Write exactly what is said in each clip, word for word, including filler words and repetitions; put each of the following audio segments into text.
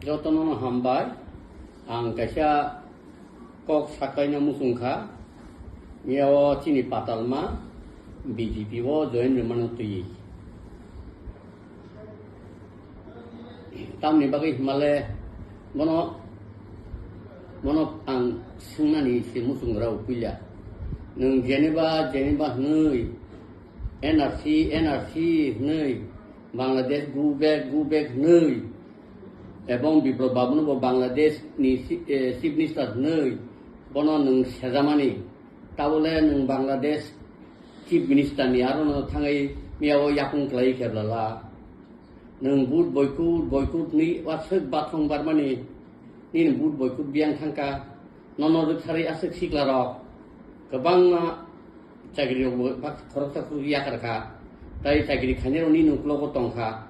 Jotono no hambai. Ang kaisa kok sakaina muchung kha. Miyao chini patalma B J P o join rwmano twi. Tamni bagwi himale bono, bono ang swngnani se muchung rao puila. Nwng Geneva, Geneva hwnwi, N R C, N R C hwnwi, Bangladesh go back, go back hwnwi, ebong Biplab Babuno bo Bangladesh ni si-, eh, Chief Minister hwnwi, bono nwng sejamani. Tabole nwng Bangladesh Chief Minister ni aro no thangwi miyao yakung klai khe blala. Nwng vote boycott, boycott ni waswk bathong barmani, nini vote boycott biyang thangka, nono rwktharwi aswk sikla rok, kwbangma chakri rok bo bak khoroksa khoroksa yakar kha, tai chakri khainai rok nini uklogo tong kha,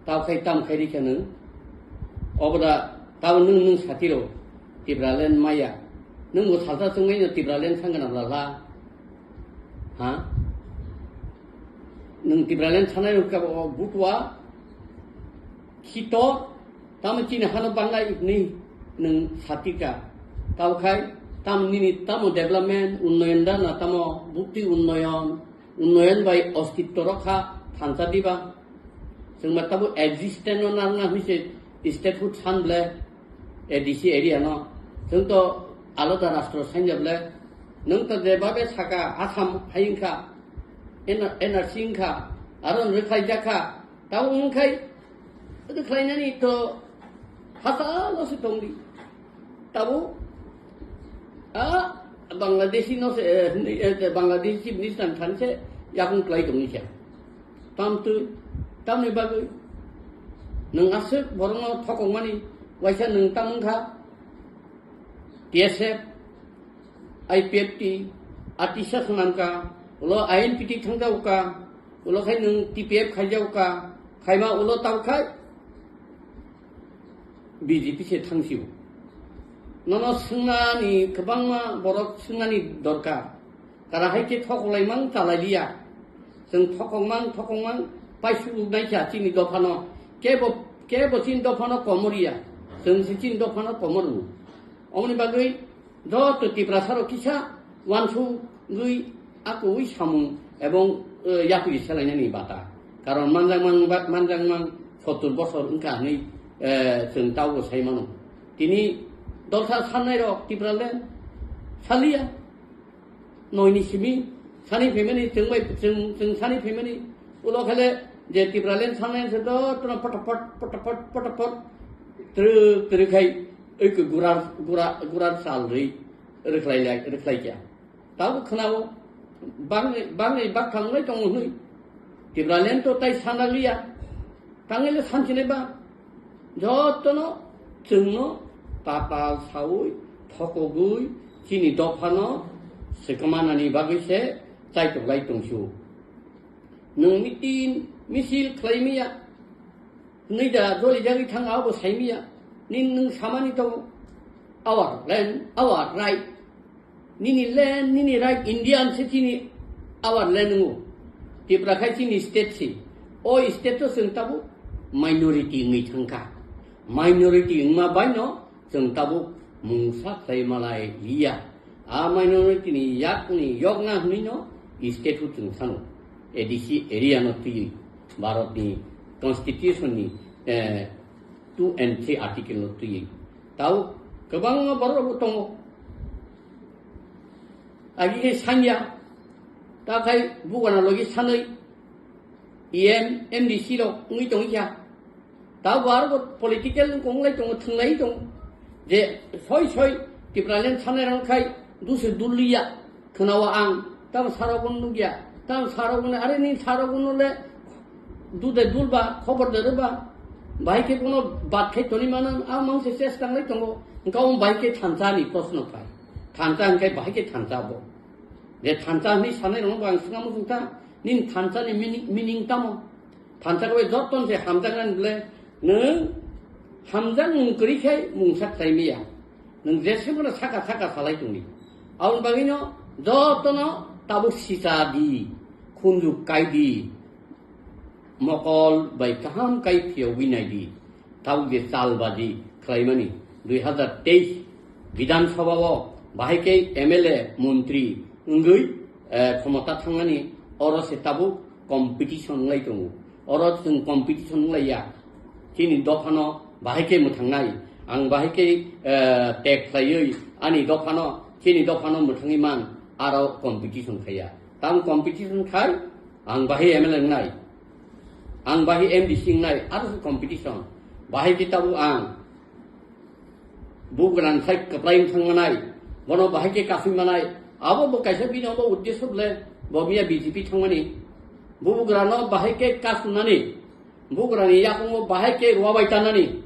tao khai tam khai rikha nwng, oboda tao nwng nwng satiro, Tipraland maya, nwng bo salsa chwngmai no Tipraland thangna blala, ha? Nwng Tipraland sanai rok ka bo butwa khito, tamo chini hano bangai ni nwng satika. Tamo khai, tamo nini tamo development, unnoyon da na tamo bukti unnoyon, unnoyon bai ostitto rokha thansa diba. Chwngma tabo existence no nang na hise statehood san ble, A D C area no. Chwng to alada rastro sanja ble. Nwng to je babe saka Assam hai wngkha, N-, N R C wngkha, aro rwkhlai jakha. Tabo wngkhai, rwkhlainani to hasalo se tongdi. Tabo, a, Bangladeshi no se, eh, eh, Bangladeshi Chief Minister thanse yakung klai tongni khe. Tamtwi, tamni bagwi nwng aswk borokno thokokmani, waisa nwng tam wngkha T S F, I P F T, atisa swnamkha, ulo I N P T thangjaukha, ulo khai nwng T P F khaijaukha, khaima ulo tabkhai B J P se thangsio. Nono swngnani kwbangma borok swngnani dorkar. Kara hai khe thokoklaimang chalailiya. Chwng thokokmang, thokokmang, paisuknaikha chini dophano. Kebo, kebo chini dophano komoriya. Chwng se chini dophano komorwo. Omoni bagwi joto Tiprasarok kisa wansugwi akoi samung ebong, eh, yapri selainani bata. Karon manjakmang ba-, manjakmang sottur bosor wngkha hinwi, eh, chwng tabukbo sai mano. Tini dolsa sannairok Tipraland saliya. Noini simi sani phaimani, chwng bai, chwng, chwng sani phaimani. Ulo khale je Tipraland sanai se jotono potopot, potopot, potopot, twrwk, twrwk khai, oiko gurar, gura-, gurar sal rwi rwkhlai lai, rwkhlai kya. Tabuk khwnao, bangni, bangni bakthang lai tongo hwnwi. Tipraland to tai sana liya. Tangile sanchine ba. Jotono chwngno patal saui, thokogwi, chini dophano swkmanani bagwi se chaitok lai tongsu. Nwng mitin, misil khlai miya. Nui da doli jagwi thang abo sai miya. Nin nwng samani tongo. Our land, our right. Nini land, nini right, Indian se chini our land wngo. Tipra khai chini state se. O state o chwng tabuk minority wngwi thangkha. Minority wngma baino chwng tabuk mungsa khlai malai liya. A minority ni yakni yokna hwnwi no state o chwng sano. A D C area no twiwi Bharat ni constitution ni, eh, two and three article no twiwi. Tau kwbangma borok rok bo tongo. Agi khe sanya, ta khai bugana logi sanwi, E M, M D C rok wngwi tongwi kha. Ta bo aro bo political wng lai tongo, thwnglai tongo. Je soi soi Tipraland sanai rok khai duse dulliya, khwnao ang, tamo sarok bono nukya, tamo sarok bono, are ni sarok bono le dude dulba, khobor de rwba, bahai khe bono bat khai toni mano, a mang se ses tanglai tongo, hwnkha omo bahai khe thansa ni proshno phai. Thansa hwnkhe bahai khe thansa bo. Je thansa hwnwi sanai rokno bo ang swngna muchung kha, nini thansa ni meaning, meaning tamo? Thansa khe joto se hamjaknani ble nwng hamjakmung kwrwi khe mungsa khlai maya. Nwng jese bono saka saka salai tongdi. Aboni bagwino jotono tabuk sicha di, khunju kai di. Mokol bai kaham kai phiyogwi nai di. Tabuk je chalbaji khlaimani, dui hazar teis Bidhan Sabha o bahai khe M L A montri wngwi, eh, khomota thangmani, oro se tabuk competition wngwi tongo. Oro chwng competition wngwi ya. Chini dophano bahai khe mwthangnai, ang bahai khe, eh, tek khlaiwi ani dophano, chini dophano mwthangwi man, aro competition khaiya. Tamo competition khai, ang bahai M L A wngnai, ang bahai M D C wngnai, aro se competition. Bahai khe tabuk ang Bubagrani sai kwplai wng thangmanai, bono bahai khe kasui manai, abo bo kaisa bini obo uddesho bole, bo miya B J P thangmani. Bubagrano bahai khe kasunani, Bubagrani yakungo bahai khe ruwabai tanani,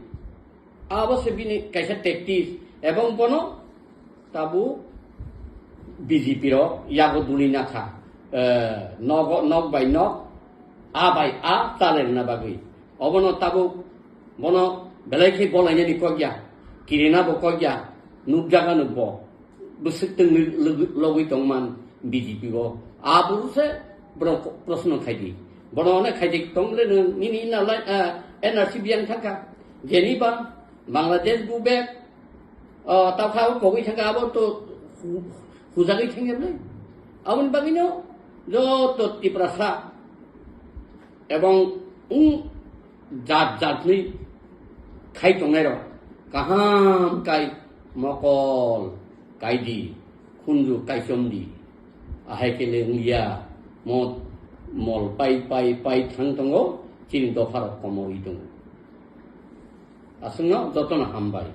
abo se bini kaisa tactics, ebong bono tabuk B J P rok yago duli nakha, eh, nogo, nok bai nok, a bai a chale rwna bagwi. Obono tabuk bono belai khe bolainani kok ya, kirina bo kok ya, nukjaga nuk bo. Bwswk twngwi logwi, logwi tongman B J P o. Abo se borok proshno khaidi. Bono onek khaidi tong le nwng nini ina lai, ah, N R C biyang thangkha. Jeniba Bangladesh bu bek, ah, tawkha o kogwi thangkha abo to hu-, hujagwi thangya bwle. Aboni bagwino joto Tiprasa ebong wng jat jatni khai tongnairok kaham kai mokol kaidi, khunju kaichomdi, ahai khe le wngya, mo mol pai pai pai thang tongo, chini dopharok komorwi tongo. Aswkno jotono hambai.